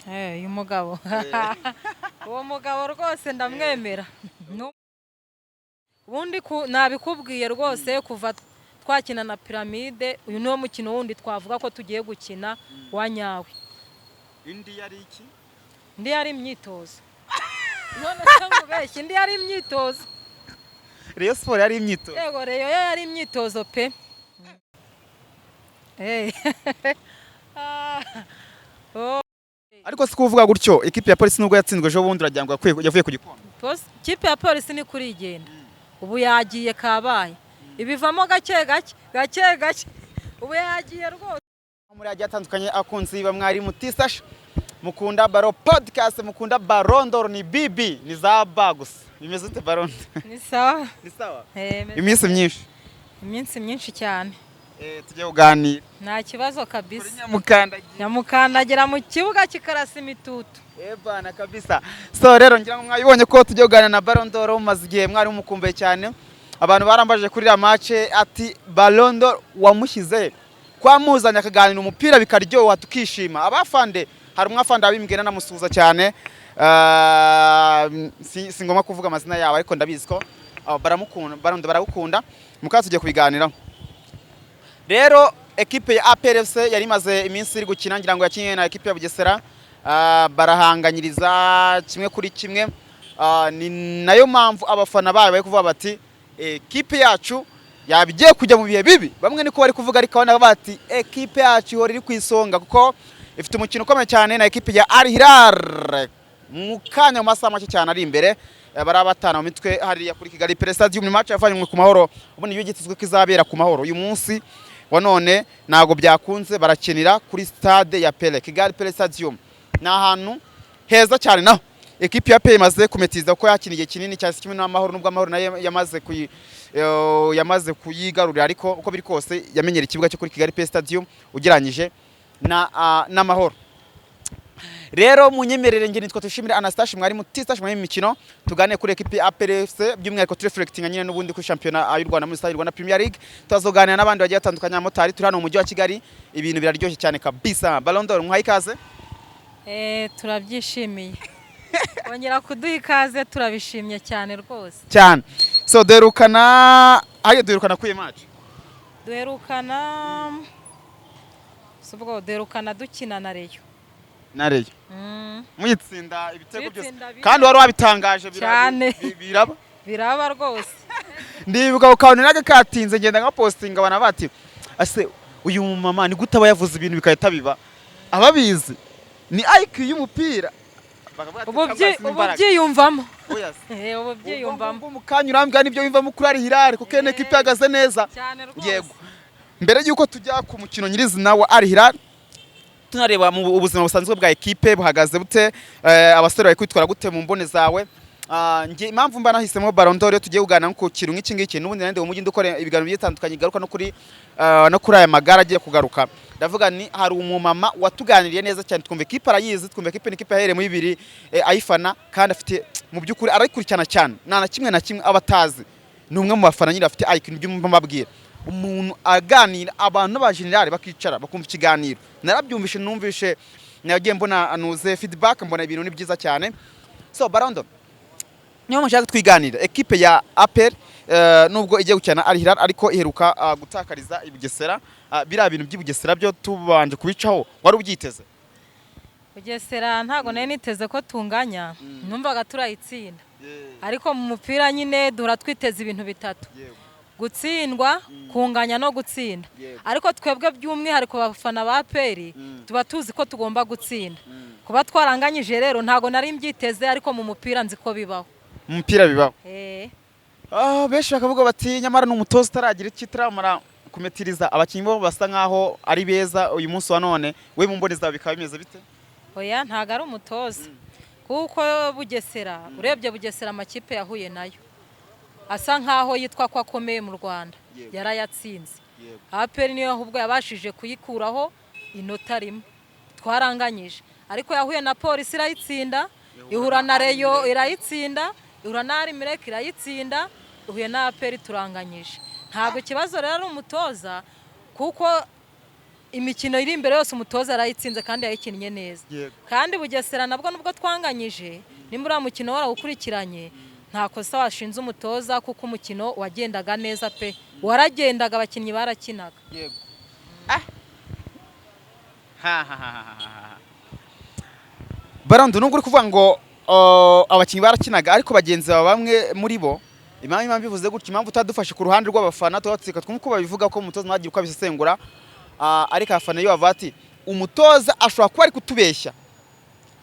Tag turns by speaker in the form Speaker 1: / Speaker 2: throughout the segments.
Speaker 1: Uyu mugabo, uwo mugabo rwose ndamwemera. Ubundi nabikubwiye rwose, kuva twakina na Pyramide, uyu niwo mukino wundi twavuga ko tugiye gukina wa nyawe.
Speaker 2: Indi yari iki?
Speaker 1: Indi yari imyitozo. None se nkubeshye? Indi yari imyitozo.
Speaker 2: Rayon Sport yari imyitozo.
Speaker 1: Yego, Rayon yo yari imyitozo pe. Ah, oh.
Speaker 2: Ariko si kuvuga gutyo, ekipe ya Polisi nubwo yatsinzwe ejo bundi, uragira ngo yavuye ku gikombe?
Speaker 1: Kipe ya Polisi ni kuri igenda, ubu yagiye kabaye, ibivamo gake gake gake gake, ubu yagiye rwose.
Speaker 2: Muri agiye atandukanye, akunzi ba mwari mutisasha, mukunda baro podcast, mukunda Barondoro, ni bibi ni za ba gusa. Bimeze ute, Barondo?
Speaker 1: Ni sawa.
Speaker 2: Ni sawa.
Speaker 1: Eh.
Speaker 2: Iminsi myinshi.
Speaker 1: Iminsi myinshi cyane.
Speaker 2: Tujye kuganira.
Speaker 1: Nta kibazo
Speaker 2: Kuri
Speaker 1: kabisa.
Speaker 2: Nyamukandagira.
Speaker 1: Nyamukandagira mu kibuga kikarasa imitutu.
Speaker 2: Bana kabisa. So rero ngira ngo mwabibonye ko tujye kuganira na Barondoro. Mumaze igihe mwari mumukumbuye cyane. Abantu barambaje kuri iriya match ati: "Barondoro wamushyize he? Kwamuzanye akaganira umupira bikaryoha tukishima?" Abafande, hari umwafande wabimbwiye, namusuhuza cyane. Si ngombwa kuvuga amazina yabo, ariko ndabizi ko baramukunda. Barondo baragukunda. Mukaza tugiye kubiganiraho. Rero ekipe ya APR FC yari imaze iminsi iri gukina, ngira ngo yakinnye na ekipe ya Bugesera, barahanganyiriza 1-1. Ni nayo mpamvu abafana bayo bari kuvuga bati: "Ekipe yacu yaba igiye kujya mu bihe bibi." Bamwe niko bari kuvuga, ariko abandi bati: "Ekipe yacu ihora iri ku isonga," kuko ifite umukino ukomeye cyane na ekipe ya Al Hilal mu kanya, mu masaha make cyane ari imbere. Bari batana mu mitwe hariya kuri Kigali Pele Stadium. Ni match yavanywe ku Mahoro, ubundi iyo gitezwe ko izabera ku Mahoro. Uyu munsi wa none ntabwo byakunze, barakinira kuri stade ya Pele, Kigali Pele Stadium. Ni ahantu heza cyane naho ekipi ya APR imaze kumetiza ko yakina igihe kinini cyane, kimwe n'Amahoro, nubwo Amahoro nayo yamaze kuyigarurira, ariko uko biri kose yamenyera ikibuga cyo kuri Kigali Pele Stadium ugereranyije na n'Amahoro. Rero munyemerere, nge nitwa Tushimire Anastashe, mwari mutistash mwari imikino, tugane kuri ekipi ya APR FC, by'umwihariko tureflectinga nyine n'ubundi kuri shampiyona y'u Rwanda muri stade Rwanda Premier League. Tuzaganira n'abandi bagiye batandukanye, abamotari. Turi hano mu mujyi wa Kigali, ibintu biraryoshye cyane kabisa. Ballon d'Or, muhaye ikaze.
Speaker 1: Turabyishimiye kongera kuduha ikaze, turabishimye cyane rwose.
Speaker 2: Cyane. So duherukana hariya, duherukana kuye match?
Speaker 1: Duherukana, si ubwo duherukana dukina na Rayon.
Speaker 2: Na Rayon. Muyitsinda ibitego byose.
Speaker 1: Tuyitsinda bine.
Speaker 2: Kandi wari wabitangaje
Speaker 1: Cyane.
Speaker 2: Biraba.
Speaker 1: Biraba rwose.
Speaker 2: Ndibuka ku kantu naga katinze, ngenda nka postinga, abana bati: "Ase uyu mumama ni gute aba yavuze ibintu bigahita biba?" Ababizi ni IQ y'umupira. Bakavuga ati,
Speaker 1: Ubu
Speaker 2: "Cyangwa se
Speaker 1: ubu
Speaker 2: imbaraga."
Speaker 1: byiyumvamo.
Speaker 2: Oya se.
Speaker 1: Ubu
Speaker 2: Ubwo
Speaker 1: byiyumvamo.
Speaker 2: ngubwo mu kanya urambwira nibyo wiyumvamo kuri Al Hilal, kuko iyo ekipe ihagaze neza.
Speaker 1: Cyane rwose.
Speaker 2: Yego, mbere y'uko tujya ku mukino nyirizina wa Al Hilal, tunareba mu ubuzima busanzwe bwa ekipe buhagaze bute, abasore bari kwitwara gute mu mbone zawe? Nge impamvu mba nahisemo Ballon d'Or iyo tugiye kuganira ku kintu nk'iki ngiki, n'ubundi nandi mu mujyi ndukora ibiganiro bigiye bitandukanye bigaruka no kuri aya magare agiye kugaruka, ndavuga ni hari umumama watuganiriye neza cyane, twumva ekipe arayizi, twumva ekipe ni ekipe yahereye muri bibiri, ayifana, kandi afite mu by'ukuri arayikurikirana cyane, nta na kimwe na kimwe aba atazi. Ni umwe mu bafana nyine bafite IQ, nibyo mbabwira. Umuntu aganira, abantu b'abajenerali bakicara bakumva ikiganiro. Narabyumvishe, numvishe nagiye mbona anuze feedback, mbona ibintu ni byiza cyane. So Barondo, niyo mushaka twiganira ekipe ya APR, nubwo igiye gukina na Al Hilal, ariko iheruka gutakariza i Bugesera. Biriya bintu by'i Bugesera byo tubanje kubicaho, wari ubyiteze?
Speaker 1: Bugesera ntabwo nari niteze ko tunganya, numvaga turayitsinda, ariko mu mupira nyine duhora twiteze ibintu bitatu: gutsindwa, kunganya no gutsinda. Ariko twebwe by'umwihariko abafana ba APR tuba tuzi ko tugomba gutsinda. Kuba twaranganyije rero ntabwo nari mbyiteze, ariko mu mupira nzi ko bibaho.
Speaker 2: Mu mupira bibaho.
Speaker 1: Eh.
Speaker 2: Benshi bakavuga bati: "Nyamara ni umutoza utaragira icyo itaramara kumetiriza abakinnyi, bo basa nkaho ari beza uyu munsi wa none." We mu mboni zawe bikaba bimeze bite?
Speaker 1: Oya, ntabwo ari umutoza, kuko Bugesera, urebye Bugesera amakipe yahuye nayo asa nkaho yitwa ko akomeye mu Rwanda yarayatsinze. APR niyo ahubwo yabashije kuyikuraho inota rimwe, twaranganyije, ariko yahuye na Polisi irayitsinda, ihura na Rayon irayitsinda, ihura na Al Merreikh irayitsinda, ihuye na APR turanganyije. Ntabwo ikibazo rero ari umutoza, kuko Imikino iri imbere yose umutoza arayitsinze kandi yayikinnye neza.
Speaker 2: Yego.
Speaker 1: Kandi Bugesera nabwo nubwo twanganyije, nimba uriya mukino warawukurikiranye, nta kosa washinze umutoza, kuko umukino wagendaga neza pe, waragendaga, abakinnyi barakinaga.
Speaker 2: Yego. Ah. Ha ha ha ha ha. Barondo, nubwo uri kuvuga ngo abakinnyi barakinaga, ariko bagenzi bawe bamwe muri bo, impamvu bivuze gutyo, impamvu utadufashe ku ruhande rw'abafana, tubatsika twumva uko babivuga, ko umutoza ntagira uko abisesengura, ariko abafana iyo bavuga ati umutoza ashobora kuba ari kutubeshya,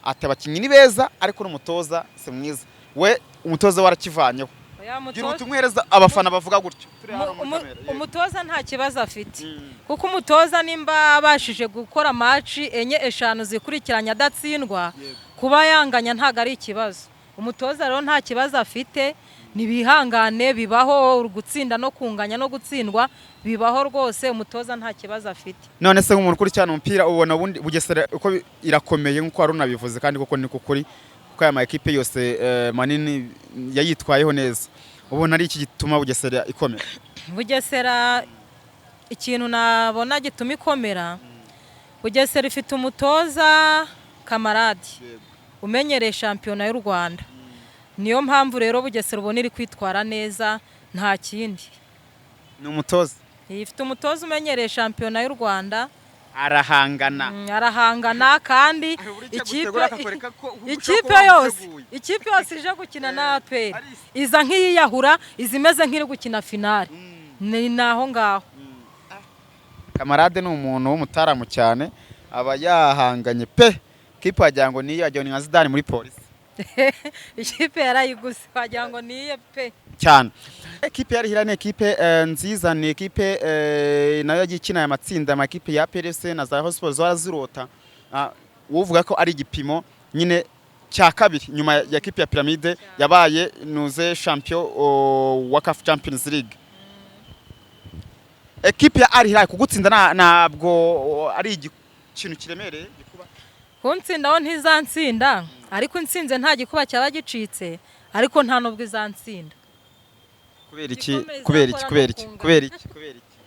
Speaker 2: ati abakinnyi ni beza ariko n'umutoza si mwiza, we umutoza warakivanyeho.
Speaker 1: Oya,
Speaker 2: Gira ubutumwa uhereza abafana bavuga gutyo. Turi hano muri kamera, yego.
Speaker 1: Umutoza nta kibazo afite, kuko umutoza nimba abashije gukora match enye, eshanu zikurikiranye adatsindwa, kuba yanganya ntabwo ari ikibazo. Umutoza rero nta kibazo afite, ntibihangane, bibaho gutsinda no kunganya no gutsindwa, bibaho rwose. Umutoza nta kibazo afite.
Speaker 2: None se nk'umuntu ukurikirana umupira, ubona ubundi Bugesera uko irakomeye nk'uko wari unabivuze, kandi koko ni kuri, kuko aya ma ekipe yose manini yayitwayeho neza, ubona ari iki gituma Bugesera ikomera?
Speaker 1: Bugesera, ikintu nabona gituma ikomera, Bugesera ifite umutoza Kamarade umenyereye shampiyona y'u Rwanda. Niyo mpamvu rero Bugesera ubona iri kwitwara neza, nta kindi.
Speaker 2: Ni umutoza.
Speaker 1: Ifite umutoza umenyereye shampiyona y'u Rwanda.
Speaker 2: Arahangana.
Speaker 1: Arahangana kandi
Speaker 2: Hari uburyo
Speaker 1: ikipe
Speaker 2: agutegura akakwereka ko ushobora
Speaker 1: ikipe
Speaker 2: kuba
Speaker 1: yose
Speaker 2: wamuteguye.
Speaker 1: Ikipe yose ije gukina na APR
Speaker 2: Arisa.
Speaker 1: iza nk'iyiyahura, iza imeze nk'iri gukina finale, ni naho ngaho.
Speaker 2: Kamarade ni umuntu w'umutaramu cyane, aba yahanganye pe, kipe wagira ngo niyo, wagira ngo ni nka Zidane muri Polisi.
Speaker 1: Ikipe yarayiguze, wagira ngo niye pe.
Speaker 2: Cyane. Ekipe ya Hilal ni ekipe nziza, ni ekipe nayo yagiye ikina aya matsinda, amakipe ya PRC na za Rayon Sports zirota. Uvuga ko ari igipimo nyine cya kabiri nyuma ya ekipe ya Pyramide yabaye nuze champion wa CAF Champions League. Ekipe ya Al Hilal kugutsinda ntabwo ari ikintu kiremereye gikuba.
Speaker 1: Kuntsindaho ntizantsinda, ariko intsinze nta gikuba cyaba gicitse, ariko nta nubwo izantsinda.
Speaker 2: Kubera iki?
Speaker 1: Igikomeye
Speaker 2: Kubera iki?
Speaker 1: izakora
Speaker 2: Kubera
Speaker 1: ni
Speaker 2: iki?
Speaker 1: ukunganya.
Speaker 2: Kubera iki? Kubera iki?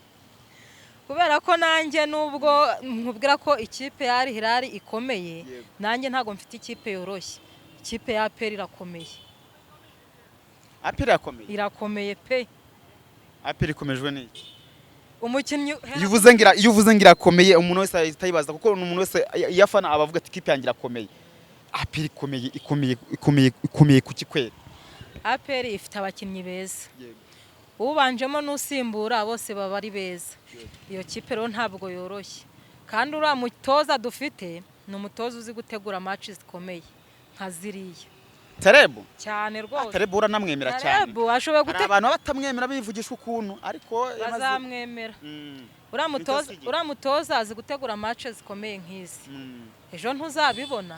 Speaker 1: Kubera ko nanjye nubwo nkubwira ko ikipe ya Al Hilal ikomeye, nanjye ntabwo mfite ikipe yoroshye. Ikipe ya APR irakomeye.
Speaker 2: APR irakomeye.
Speaker 1: Irakomeye pe.
Speaker 2: APR ikomejwe n'iki?
Speaker 1: Umukinnyi
Speaker 2: Iyo uvuze ngo irakomeye, umuntu wese ahita yibaza, kuko umuntu wese iyo afana aba avuga ati ikipe yanjye irakomeye. APR ikomeye, ikomeye, ikomeye, ikomeye ku kikwera?
Speaker 1: APR ifite abakinnyi beza, ubanjemo n'usimbura bose baba ari beza. Iyo kipe rero ntabwo yoroshye, kandi uriya mutoza dufite ni umutoza uzi gutegura match zikomeye nka ziriya.
Speaker 2: Terebu.
Speaker 1: Cyane rwose.
Speaker 2: Terebu uranamwemera cyane.
Speaker 1: Tarebu ashoboye
Speaker 2: Hari
Speaker 1: gute
Speaker 2: abantu baba batamwemera bivugisha ukuntu, ariko
Speaker 1: Bazamwemera. Uriya mutoza
Speaker 2: Nicyo
Speaker 1: uriya mutoza azi gutegura match zikomeye nk'izi. Ejo ntuzabibona,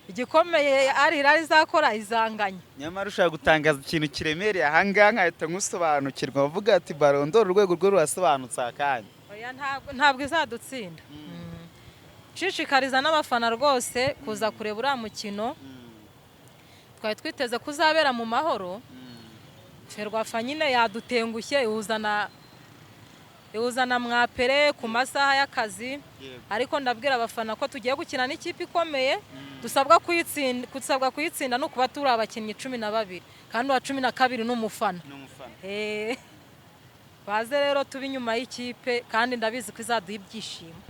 Speaker 1: igikomeye Al Hilal izakora, izanganya.
Speaker 2: Nyamara ushobora gutangaza ikintu kiremereye ahangaha nkahita nkusobanukirwa, bavuga ati Barondora urwego rwe rurasobanutse akanya.
Speaker 1: Oya, ntabwo izadutsinda. Nshishikariza n'abafana rwose kuza kureba uriya mukino. Twari twiteze ko uzabera mu mahoro. Ferwafa nyine yadutengushye, iwuzana mwapere ku masaha y'akazi, ariko ndabwira abafana ko tugiye gukina n'ikipe ikomeye, dusabwa kuyitsinda no kuba turi abakinnyi 12, kandi uwa 12 ni umufana. Baze rero tube inyuma y'ikipe, kandi ndabizi ko izaduha ibyishimo.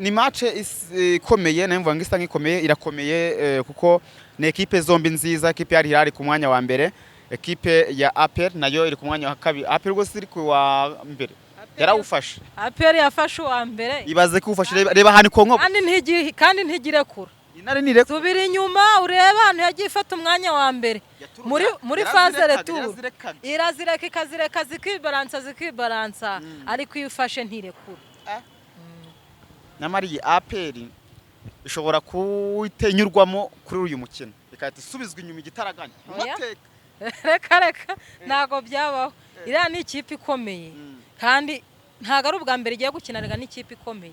Speaker 2: Ni match ikomeye, nayo mvuga ngo isa nk'ikomeye, irakomeye, kuko ni ekipe zombi nziza. Ekipe ya Hilal ku mwanya wa mbere, ekipe ya APR nayo iri ku mwanya wa kabiri. APR rwose iri ku wa mbere, yarawufashe.
Speaker 1: APR yafashe uwa mbere.
Speaker 2: Ibaze ko ufashe, reba ahantu konko.
Speaker 1: Kandi ntigirekura.
Speaker 2: Intare nireka.
Speaker 1: Subira inyuma urebe ahantu yagiye ifata umwanya wa mbere muri phase retour, irazireka, ikazireka zikibaransa, zikibaransa, ariko iyo ufashe ntirekura.
Speaker 2: Nyamara iyi APR ishobora kutenyurwamo kuri uyu mukino, ikahita isubizwa inyuma igitaraganya mu
Speaker 1: Oya.
Speaker 2: mateka.
Speaker 1: Reka reka, ntabwo byabaho. Iriya ni ikipe ikomeye, kandi ntabwo ari ubwa mbere igiye gukinana n'ikipe ikomeye.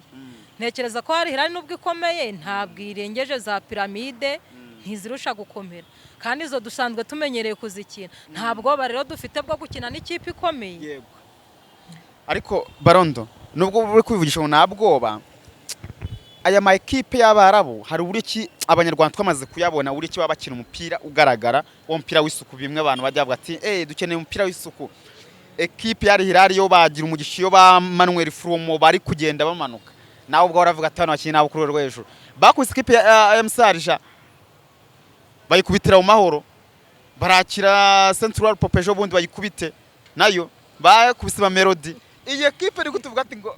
Speaker 1: Ntekereza ko hari Hilal nubwo ikomeye ntabwo irengeje za Piramide, ntizirusha gukomera, kandi izo dusanzwe tumenyereye kuzikina. Nta bwoba rero dufite bwo gukina n'ikipe ikomeye.
Speaker 2: Yego, ariko Barondo Nubwo uri kwivugisha ngo nta bwoba, aya ma ekipe y'Abarabu hari uburyo ki Abanyarwanda twamaze kuyabona, uburyo ki baba bakina umupira ugaragara, uwo mupira w'isuku, bimwe abantu bajya bavuga ati: "Dukeneye umupira w'isuku." Ekipe ya Al Hilal yo bagira umugisha iyo ba Manuel Furumo bari kugenda bamanuka, nawe ubwo baravuga ati: "Hano bakinnyi nabo kuri rwego rwo hejuru." Bakubise ikipe ya MC Alger, bayikubitira mu mahoro, barakira Central Pope ejo bundi bayikubite nayo, bakubise Mamelodi. Iyi ekipe iri kutuvuga ati ngo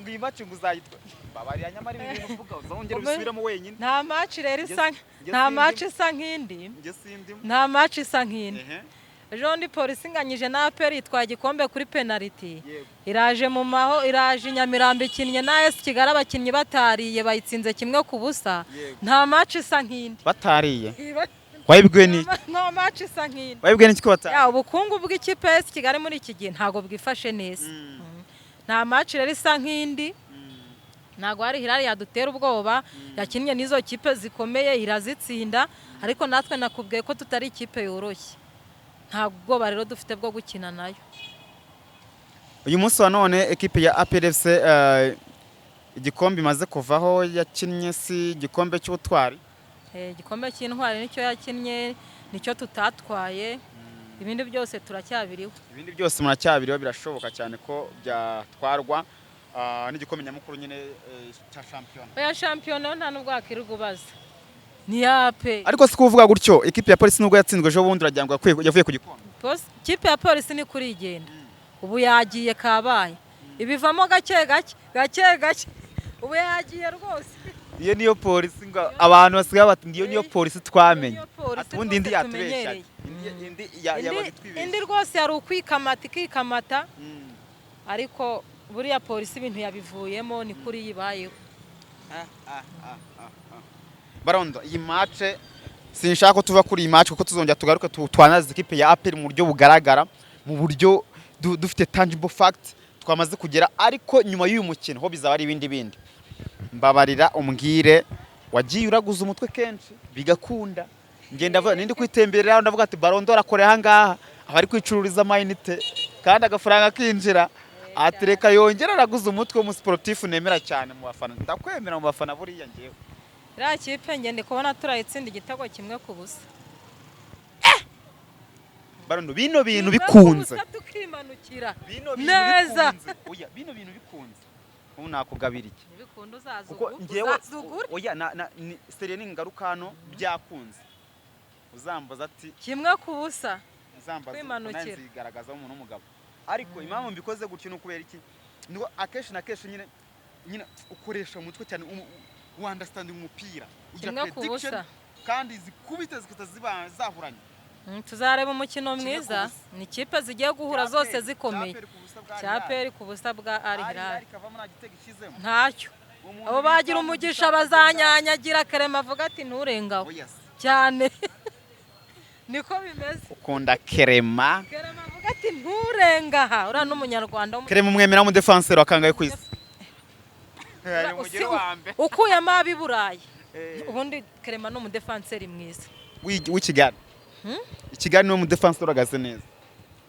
Speaker 2: iyi match ngo uzayitwa babarira, nyamara ibi bintu uvuga uzongera ubisubiremo wenyine.
Speaker 1: Nta match rero isa
Speaker 2: Njye
Speaker 1: nta
Speaker 2: sindi.
Speaker 1: match isa nk'indi.
Speaker 2: Njye sindimo.
Speaker 1: Nta match isa nk'indi. Ejo bundi Polisi inganyije na APR, itwaye igikombe kuri penaliti. Iraje mu maho, iraje i Nyamirambo, ikinnye na AS Kigali abakinnyi batariye, bayitsinze 1-0. Nta match isa nk'indi.
Speaker 2: Batariye, wayibwiwe ni
Speaker 1: Nta match isa nk'indi.
Speaker 2: Wayibwiwe n'iki ko batariye?
Speaker 1: Ya, ubukungu bw'ikipe ya AS Kigali muri iki gihe ntabwo bwifashe neza. Nta match rero isa nk'indi. Ntabwo hari Hilal yadutera ubwoba. Yakinnye n'izo kipe zikomeye irazitsinda, ariko natwe nakubwiye ko tutari ikipe yoroshye. Nta bwoba rero dufite bwo gukina nayo.
Speaker 2: Uyu munsi wa none ekipe ya APR FC, igikombe imaze kuvaho yakinnye si igikombe cy'ubutwari?
Speaker 1: Igikombe cy'intwari nicyo yakinnye, nicyo tutatwaye. Ibindi byose turacyabiriho.
Speaker 2: Ibindi byose muracyabiriho, birashoboka cyane ko byatwarwa, n'igikombe nyamukuru nyine, cya shampiyona.
Speaker 1: Oya, shampiyona nta nubwo wakwirirwa ubaza, ni ya APR.
Speaker 2: Ariko si kuvuga gutyo, ekipe ya Polisi nubwo yatsinzwe ejo bundi, uragira ngo yavuye ku gikombe?
Speaker 1: Ikipe ya Polisi ni kuri igenda, ubu yagiye kabaye, ibivamo gake gake gake gake, ubu yagiye rwose.
Speaker 2: Iyo niyo Polisi ngo abantu basigaye bati: "Ngiyo niyo Polisi twamenye."
Speaker 1: Iyo niyo Polisi
Speaker 2: Ati ubundi indi
Speaker 1: rwose
Speaker 2: yatubeshyaga.
Speaker 1: tumenyereye.
Speaker 2: Indi yabaga itwibeshya.
Speaker 1: Indi rwose yari ukwikamata ikikamata, ariko buriya Polisi ibintu yabivuyemo, ni kuri yibayeho.
Speaker 2: Barondo, iyi match sinshaka ko tuva kuri iyi match, kuko tuzongera tugaruke twanaze ikipe ya APR mu buryo bugaragara, mu buryo dufite tangible fact twamaze kugera. Ariko nyuma y'uyu mukino ho bizaba ari ibindi bindi. Mbabarira umbwire, wagiye uraguza umutwe kenshi bigakunda. Ngenda avuga nindi kwitemberera, ndavuga ati: "Barondo arakorera aha ngaha, aba ari kwicururiza amayinite kandi agafaranga kinjira." Ati: "Reka yongere araguza umutwe w'umusiporutifu nemera cyane mu bafana." Ndakwemera mu bafana buriya ngewe.
Speaker 1: Iriya kipe nge ndi kubona turayitsinda igitego 1-0.
Speaker 2: Barondo, bino bintu
Speaker 1: Kimwe ku
Speaker 2: bikunze
Speaker 1: busa tukimanukira
Speaker 2: bino bintu
Speaker 1: neza.
Speaker 2: bikunze, oya, bino bintu bikunze, ubu nakugabira iki?
Speaker 1: Ntibikunda, uzaza
Speaker 2: Kuko ngewe
Speaker 1: uzaza ugure.
Speaker 2: Oya, na ni seriye, ningaruka hano byakunze, uzambaza ati
Speaker 1: 1-0.
Speaker 2: Uzambaza.
Speaker 1: Kwimanukira.
Speaker 2: Nanjye nzigaragaza nk'umuntu w'umugabo. Ariko impamvu mbikoze gutyo ni ukubera iki? Ni akenshi na kenshi nyine ukoresha umutwe cyane, understanding umupira, ugira
Speaker 1: Kimwe ku
Speaker 2: prediction
Speaker 1: busa.
Speaker 2: kandi zikubita zikita ziba zahuranye.
Speaker 1: Tuzareba umukino
Speaker 2: Kimwe ku
Speaker 1: mwiza.
Speaker 2: busa.
Speaker 1: Ni ikipe zigiye guhura zose zikomeye.
Speaker 2: Cya APR ku busa bwa
Speaker 1: Cya
Speaker 2: Al Hilal.
Speaker 1: APR ku busa bwa Al
Speaker 2: Al
Speaker 1: Hilal.
Speaker 2: Hilal ikavamo nta gitego ishyizemo.
Speaker 1: Ntacyo.
Speaker 2: Umuntu
Speaker 1: Abo
Speaker 2: bita
Speaker 1: bagira
Speaker 2: Mugisha
Speaker 1: umugisha
Speaker 2: akagenda-
Speaker 1: bazanyanyagira. Kerema avuga ati: "Nturengaho."
Speaker 2: Oya se.
Speaker 1: Cyane, niko bimeze.
Speaker 2: Ukunda Kerema.
Speaker 1: Kerema avuga ati: "Nturengaha." Uriya n'umunyarwanda
Speaker 2: Kerema umwemera w'umudefanseri wa kangahe ku isi?
Speaker 1: Ukuyemo ab'i Burayi, ubundi Kerema ni umudefanseri mwiza.
Speaker 2: W'i Kigali, i Kigali niwe mudefanseri uhagaze neza.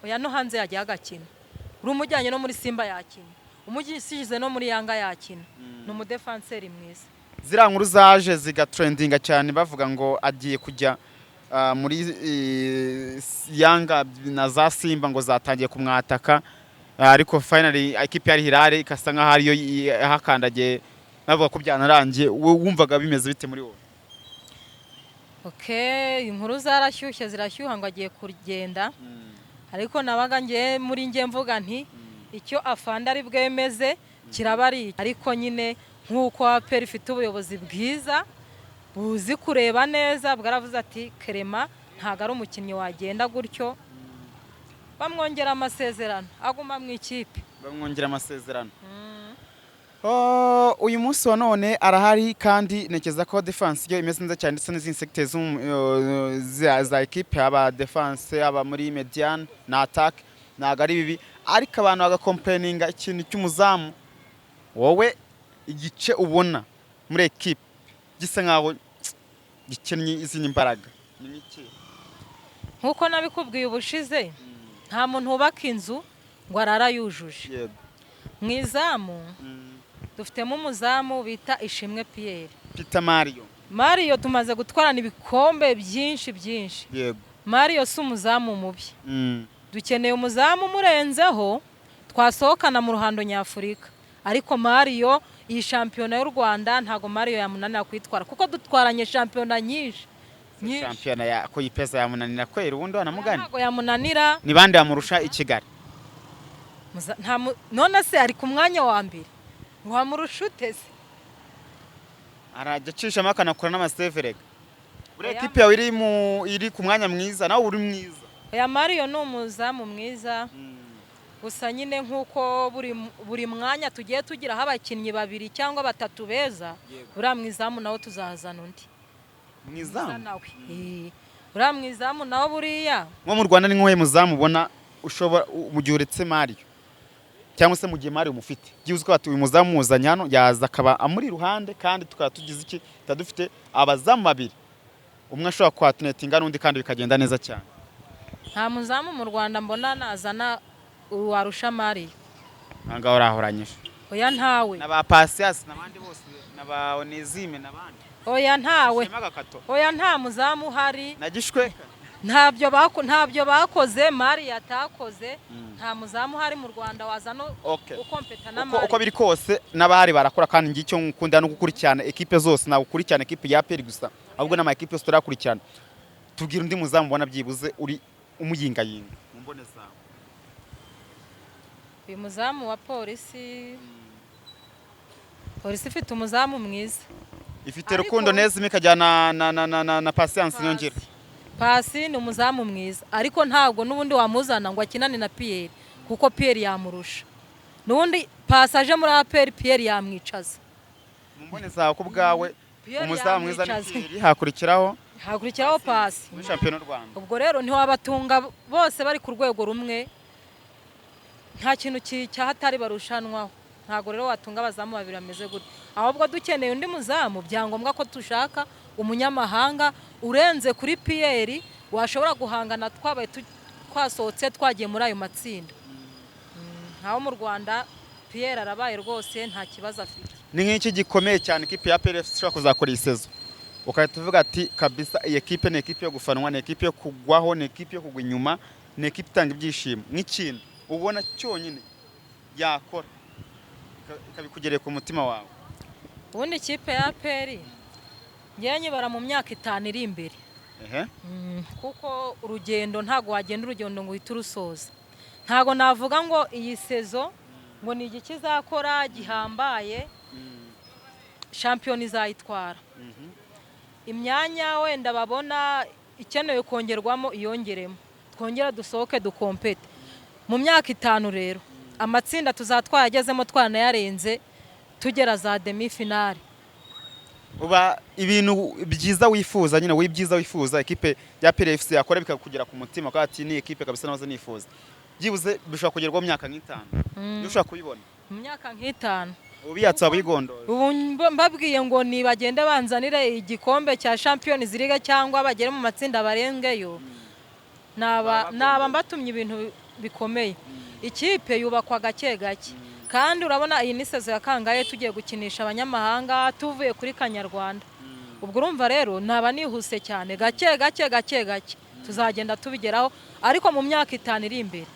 Speaker 1: Oya, no hanze yagiye agakina. Uri umujyanye no muri Simba yakina, umusize no muri Yanga yakina, ni umudefanseri mwiza.
Speaker 2: Ziriya nkuru zaje zigatrendinga cyane, bavuga ngo agiye kujya muri Yanga na za Simba, ngo zatangiye kumwataka. Ariko finally ikipe ya Hilal ikasa nkaho ariyo yahakandagiye, bavuga ko byanarangiye. Wowe wumvaga bimeze bite muri wowe?
Speaker 1: Okay, inkuru zarashyushye, zirashyuha ngo agiye kugenda, ariko nabaga ngiye muri nge mvuga nti icyo afande ari bwemeze kiraba ari iki. Ariko nyine nk'uko APR ifite ubuyobozi bwiza buzi kureba neza, bwaravuze ati: "Kerema ntabwo ari umukinnyi wagenda gutyo." Bamwongera amasezerano, aguma mu ikipe.
Speaker 2: Bamwongera amasezerano. Oh, uyu munsi wa none arahari, kandi ntekereza ko defense yo imeze neza cyane, ndetse n'izindi secteurs za equipe, haba defense, haba muri median na attack, ntabwo ari bibi. Ariko abantu bagacomplaininga ikintu cy'umuzamu. Wowe igice ubona muri equipe gisa nkaho gikennye izindi mbaraga ni nk'ikihe?
Speaker 1: Nk'uko nabikubwiye ubushize, nta muntu wubaka inzu ngo arara yujuje. Mu izamu dufitemo umuzamu bita Ishimwe Pierre.
Speaker 2: Peter Mario.
Speaker 1: Mario tumaze gutwarana ibikombe byinshi byinshi. Mario si umuzamu mubi. Dukeneye umuzamu umurenzeho twasohokana mu ruhando nyafurika, ariko Mario iyi shampiyona y'u Rwanda ntago Mario yamunanira kuyitwara, kuko dutwaranye shampiyona nyinshi nyinshi.
Speaker 2: Shampiyona ya kuyipeza yamunanira kwera ubundi wanamugani?
Speaker 1: Ntago yamunanira.
Speaker 2: Ni bande bamurusha i Kigali?
Speaker 1: None se ari ku mwanya wa mbere, wamurusha ute se?
Speaker 2: Arajya acishamo akanakora n'amaseverega. Buriya ekipe yawe iri ku mwanya mwiza, nawe uri mwiza.
Speaker 1: Oya, Mario ni umuzamu mwiza, gusa nyine nk'uko buri mwanya tugiye tugiraho abakinnyi babiri cyangwa batatu beza, buriya mu izamu nawe tuzazana undi.
Speaker 2: Mu izamu?
Speaker 1: Nawe. Buriya mu izamu nawe buriya.
Speaker 2: Nko mu Rwanda ni nk'uwo muzamu ubona ushobora mu gihe uretse Mario, cyangwa se mu gihe Mario mufite, byibuze ko bati uyu muzamu muzanye hano yaza akaba amuri iruhande, kandi tukaba tugize iki, tukaba dufite abazamu babiri, umwe ashobora kwatunetinga n'undi kandi bikagenda neza cyane.
Speaker 1: Nta muzamu mu Rwanda mbona nazana warusha Mario.
Speaker 2: Aha ngaho urahoranyije.
Speaker 1: Oya, ntawe.
Speaker 2: Na ba Pasias n'abandi bose, na ba Onezime n'abandi.
Speaker 1: Oya, ntawe.
Speaker 2: Shema Gakato.
Speaker 1: Oya, nta muzamu uhari.
Speaker 2: Na Gishweka.
Speaker 1: Ntabyo bakoze Mario atakoze. Nta muzamu uhari mu Rwanda wazana ukompeta na
Speaker 2: Uko
Speaker 1: Mario.
Speaker 2: biri kose n'abahari barakora, kandi ngicyo nkunda no gukurikirana ekipe zose. Ntabwo ukurikirana ekipe ya APR gusa, ahubwo n'ama ekipe yose turakurikirana. Tubwira undi muzamu ubona byibuze uri umuyingayinga mu mbone zawe.
Speaker 1: Uyu muzamu wa Polisi, Polisi ifite umuzamu mwiza.
Speaker 2: Ifite Rukundo Nezime, ikajyana na Patience Niyongira.
Speaker 1: Pasi ni umuzamu mwiza, ariko ntabwo n'ubundi wamuzana ngo akinane na Pierre, kuko Pierre yamurusha. N'ubundi Pasi aje muri APR, Pierre yamwicaza.
Speaker 2: Mu mbone zawe ku bwawe,
Speaker 1: Pierre
Speaker 2: umuzamu mwiza ni
Speaker 1: yamwicaza.
Speaker 2: Pierre, hakurikiraho?
Speaker 1: Hakurikiraho Pasi.
Speaker 2: Muri shampiyona y'u Rwanda.
Speaker 1: Ubwo rero ntiwabatunga bose bari ku rwego rumwe, nta kintu cyahatari barushanwaho. Ntabwo rero watunga abazamu babiri bameze gutya, ahubwo dukeneye undi muzamu, byangombwa ko dushaka umunyamahanga urenze kuri Pierre washobora guhangana twabaye twasohotse twagiye muri ayo matsinda. Nkaho mu Rwanda Pierre arabaye rwose, nta kibazo afite.
Speaker 2: Ni nk'iki gikomeye cyane ikipe ya APR FC ishobora kuzakora iyi saison, ukahita uvuga ati kabisa iyi ekipe ni ekipe yo gufanwa, ni ekipe yo kugwaho, ni ekipe yo kugwa inyuma, ni ekipe itanga ibyishimo, nk'ikintu ubona cyonyine yakora ikabikugereye ku mutima wawe?
Speaker 1: Ubundi ikipe ya APR ngewe nyibara mu myaka 5 iri imbere. Kuko urugendo ntabwo wagenda urugendo ngo uhite urusoza. Ntabwo navuga ngo iyi saison ngo ni igiki izakora gihambaye, shampiyona izayitwara, imyanya wenda babona ikenewe kongerwamo iyongeremo, twongera dusohoke dukompete. Mu myaka 5 rero amatsinda tuzatwayagezemo, twanayarenze, tugera za demi finale.
Speaker 2: Uba ibintu byiza wifuza nyine, w'ibyiza wifuza ekipe ya APR FC yakora bikakugera ku mutima, ko ati ni ekipe kabisa nahoze nifuza, byibuze bishobora kugerwaho mu myaka nk'itanu, niyo ushobora kubibona?
Speaker 1: Mu myaka nk'itanu.
Speaker 2: Ubiyatse wabigondoye.
Speaker 1: Ubu mbabwiye ngo nibagende banzanire igikombe cya Champions League cyangwa bagere mu matsinda barengeyo, naba
Speaker 2: Baba
Speaker 1: naba mbatumye ibintu bikomeye. Ikipe yubakwa gake gake, kandi urabona iyi ni saison ya kangahe tugiye gukinisha abanyamahanga tuvuye kuri Kanyarwanda? Ubwo urumva rero naba nihuse cyane. Gake gake gake gake tuzagenda tubigeraho, ariko mu myaka 5 iri imbere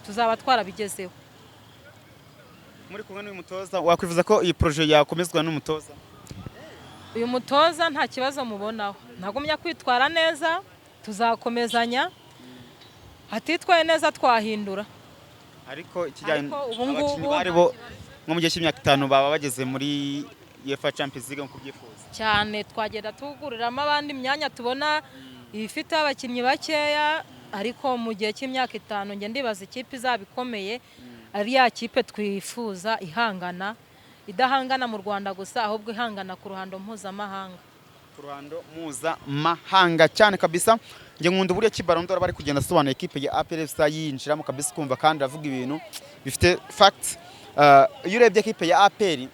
Speaker 1: tuzaba twarabigezeho.
Speaker 2: Muri kumwe n'uyu mutoza, wakwifuza ko iyi projet yakomezwa n'umutoza?
Speaker 1: Uyu mutoza nta kibazo mubonaho, ntagumya kwitwara neza tuzakomezanya, atitwaye neza twahindura.
Speaker 2: Ariko ikijyanye
Speaker 1: Ariko ubu ngubu
Speaker 2: abakinnyi bari bo nko mu gihe cy'imyaka 5 baba bageze muri UEFA Champions League nk'uko ubyifuza?
Speaker 1: Cyane, twagenda tuguriramo abandi imyanya tubona ifite abakinnyi bakeya, ariko mu gihe cy'imyaka 5 njye ndibaza ikipe izaba ikomeye ari ya kipe twifuza, ihangana, idahangana mu Rwanda gusa, ahubwo ihangana ku ruhando mpuzamahanga.
Speaker 2: Ku ruhando mpuzamahanga cyane kabisa. Njye nkunda uburyo ki Ballon d'Or bari kugenda asobanura ekipe ya APR FC, yinjiramo kabisa ukumva kandi aravuga ibintu bifite facts. Iyo urebye ekipe ya APR,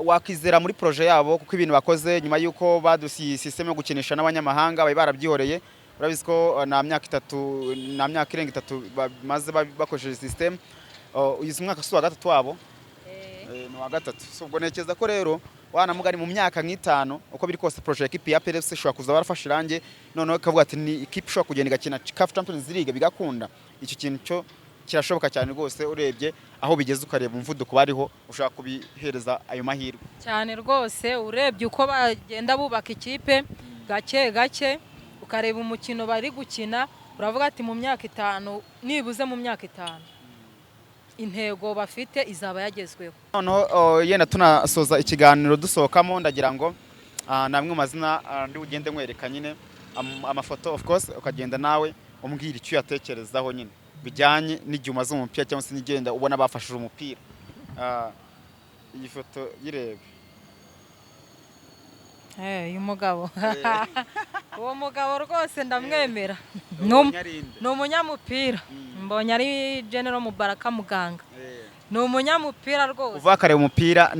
Speaker 2: wakizera muri projet yabo, kuko ibintu bakoze nyuma y'uko badusiye system yo gukinisha n'abanyamahanga bari barabyihoreye. Urabizi ko nta myaka 3, nta myaka irenga 3 bamaze bakoresheje system. Uyu mwaka si uwa gatatu wabo?
Speaker 1: Eh.
Speaker 2: Ni uwa gatatu. So ubwo ntekereza ko rero wanamugani mu myaka nk'itanu, uko biri kose, projet ekipi ya APR FC ishobora kuza barafashe irangi, noneho ikavuga ati ni ikipe ishobora kugenda igakina CAF Champions League bigakunda. Icyo kintu cyo kirashoboka cyane rwose. Urebye aho bigeze, ukareba umuvuduko bariho, ushobora kubihereza ayo mahirwe.
Speaker 1: Cyane rwose. Urebye uko bagenda bubaka ikipe gake gake, ukareba umukino bari gukina, uravuga ati mu myaka 5, nibuze mu myaka 5, intego bafite izaba yagezweho.
Speaker 2: Noneho yenda tunasoza ikiganiro dusohokamo, ndagira ngo namwe mu mazina ndi ugende nkwereka nyine amafoto, of course ukagenda nawe umbwira icyo uyatekerezaho nyine bijyanye n'igihe umaze umupira cyangwa se n'igenda ubona bafashije umupira. Iyi foto yirebe.
Speaker 1: Uyu mugabo, uwo mugabo rwose ndamwemera. Ni umunyamupira. Mbonye ari General Mubaraka Muganga, ni umunyamupira rwose.
Speaker 2: Uva akareba umupira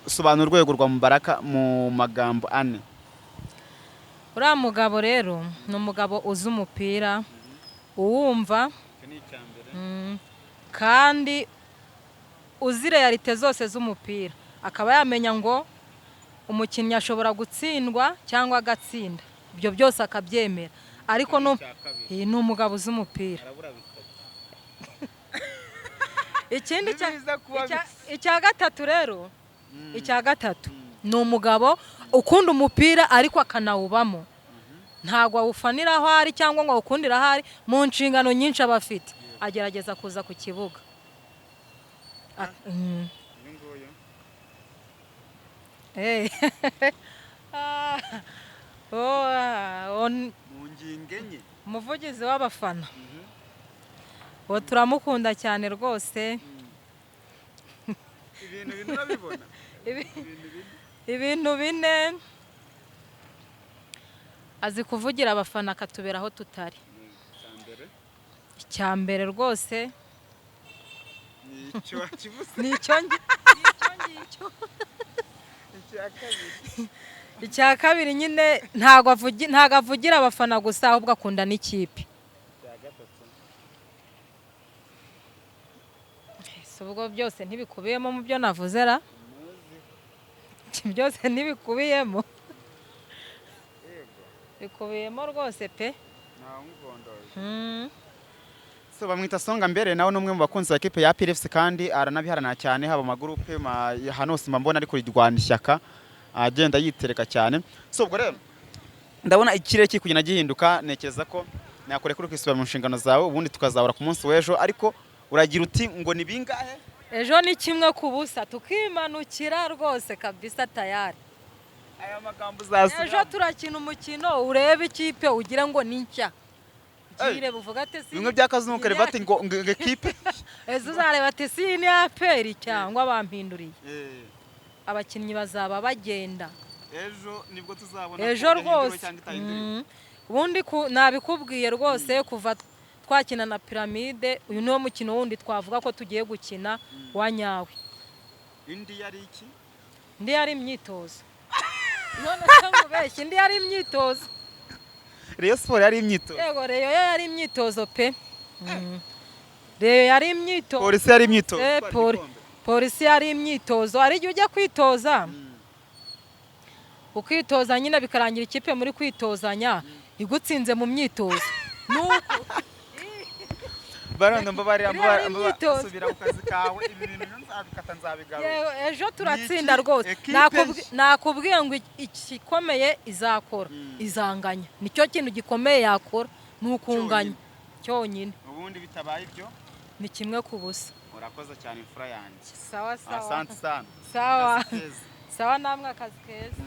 Speaker 2: sobanura urwego rwa Mubaraka mu magambo ane.
Speaker 1: Uriya mugabo rero ni umugabo uzi umupira, uwumva, kandi uzi réalité zose z'umupira, akaba yamenya ngo umukinnyi ashobora gutsindwa cyangwa agatsinda, ibyo byose akabyemera. Ariko iyi ni umugabo uzi umupira. Ikindi icya gatatu rero, icya gatatu ni umugabo ukunda umupira ariko akanawubamo. Ntabwo awufanira aho ari cyangwa ngo awukundire aho ari. Mu nshingano nyinshi aba afite, agerageza kuza ku kibuga. Oh,
Speaker 2: Mu ngingo enye.
Speaker 1: Umuvugizi w'abafana, uwo turamukunda cyane rwose.
Speaker 2: Ibintu bine urabibona?
Speaker 1: Ibintu bine: azi kuvugira abafana, akatubera aho tutari. Icya mbere rwose
Speaker 2: Ni icyo wakivuze.
Speaker 1: Ni icyo ngicyo.
Speaker 2: Icya kabiri?
Speaker 1: Icya kabiri nyine, ntabwo avugira abafana gusa, ahubwo akunda n'ikipe.
Speaker 2: Icya gatatu?
Speaker 1: Si ubwo byose ntibikubiyemo mu byo navuze ra? Byose ntibikubiyemo? Bikubiyemo rwose pe.
Speaker 2: So bamwita Songa Mbere, nawe ni umwe mu bakunzi ba ekipe ya APR FC kandi aranabiharanira cyane, haba amagurupe ahantu hose mba mbona ari kurirwana ishyaka, agenda yitereka cyane. So ubwo rero ndabona ikirere kiri kugenda gihinduka, ntekereza ko nakureka uri kwisubira mu nshingano zawe, ubundi tukazahura ku munsi w'ejo. Ariko uragira uti ngo ni bingahe?
Speaker 1: Ejo ni 1-0, tukimanukira rwose kabisa, tayari.
Speaker 2: Aya magambo uzasubira.
Speaker 1: Ejo turakina umukino, urebe ikipe ugira ngo ni nshya, ugire buvuga ati si
Speaker 2: Bimwe bya kazungu kareba ati ngo ekipe.
Speaker 1: Ejo uzareba ati si ni APR cyangwa bampinduriye. Abakinnyi bazaba bagenda.
Speaker 2: Ejo nibwo tuzabona
Speaker 1: Ejo
Speaker 2: ko yahinduriwe
Speaker 1: rwose.
Speaker 2: cyangwa itahinduriwe.
Speaker 1: Ubundi nabikubwiye rwose, kuva twakina na Piramide, uyu niwo mukino wundi twavuga ko tugiye gukina wa nyawe.
Speaker 2: Indi yari iki?
Speaker 1: Indi yari imyitozo. None se nkubeshye, indi yari imyitozo.
Speaker 2: Rayon Sport yari imyitozo.
Speaker 1: Yego, Rayon yo yari imyitozo pe. Rayon yari imyitozo.
Speaker 2: Polisi yari imyitozo.
Speaker 1: Eh, Polisi yari imyitozo. Hari igihe ujya kwitoza, ukitoza nyine, bikarangira ikipe muri kwitozanya igutsinze mu myitozo, nuko
Speaker 2: Barondo, mbabarira.
Speaker 1: Iriya ari
Speaker 2: Mbabarira,
Speaker 1: imyitozo.
Speaker 2: Subira ku kazi kawe. Ibi bintu nzabikata, nzabigarura.
Speaker 1: Yewe, ejo turatsinda
Speaker 2: Ni iki?
Speaker 1: rwose.
Speaker 2: Ekipe
Speaker 1: Nakubwiye ngo igikomeye izakora, izanganya. Nicyo kintu gikomeye yakora, ni ukunganya cyonyine.
Speaker 2: Ubundi bitabaye ibyo?
Speaker 1: Ni 1-0.
Speaker 2: Urakoze cyane, imfura yanjye.
Speaker 1: Sawa sawa.
Speaker 2: Asante sana.
Speaker 1: Sawa.
Speaker 2: Akazi keza.
Speaker 1: Sawa, namwe akazi keza.